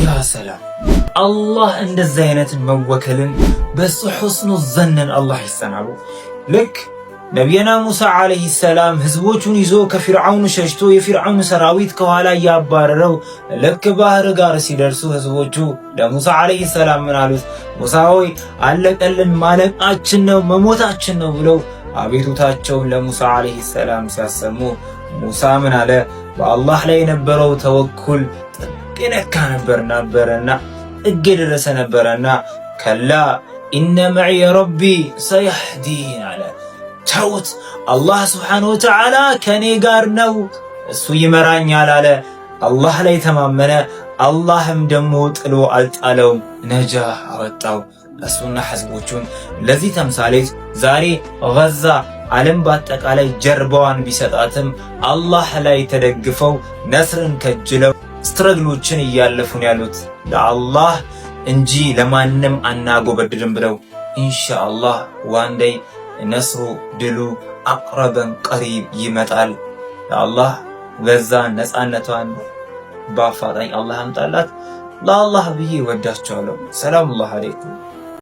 ያ ሰላም! አላህ እንደዚህ አይነትን መወከልን በሱ حسن الظن ን አላህ ይሰናቡ። ልክ ነቢየና ሙሳ ዓለይሂ ሰላም ህዝቦቹን ይዞ ከፊርዓውን ሸሽቶ የፊርዓውን ሰራዊት ከኋላ እያባረረው ልክ ባህር ጋር ሲደርሱ ህዝቦቹ ለሙሳ ዓለይሂ ሰላም ምን አሉት? ሙሳ ሆይ፣ አለቀልን፣ ማለቃችን ነው፣ መሞታችን ነው ብለው አቤቱታቸውን ለሙሳ ዓለይሂ ሰላም ሲያሰሙ ሙሳ ምን አለ? በአላህ ላይ የነበረው ተወኩል ጥግ የነካ ነበረና ጥግ የደረሰ ነበረና كلا إن معي ربي سيهدين አለ። ተውት፣ አላህ ስብሓነሁ ወተዓላ ከኔ ጋር ነው፣ እሱ ይመራኛል አለ። አላህ ላይ ተማመነ። አላህም ደግሞ ጥሎ አልጣለውም፣ ነጃ አወጣው እሱና ህዝቦቹን። ለዚህ ተምሳሌት ዛሬ ጋዛ ዓለም በአጠቃላይ ጀርባዋን ቢሰጣትም አላህ ላይ ተደግፈው ነስርን ከጅለው struggle ኦችን እያለፉን ያሉት ለአላህ እንጂ ለማንም አናጎበድድም ብለው ኢንሻአላህ one day ነስሩ ድሉ አቅረበን ቀሪብ ይመጣል። ለአላህ ጋዛ ነፃነቷን በአፋጣኝ አላህ አምጣላት። ለአላህ ብዬ ወዳቸዋለሁ። ሰላሙላህ አለይኩም።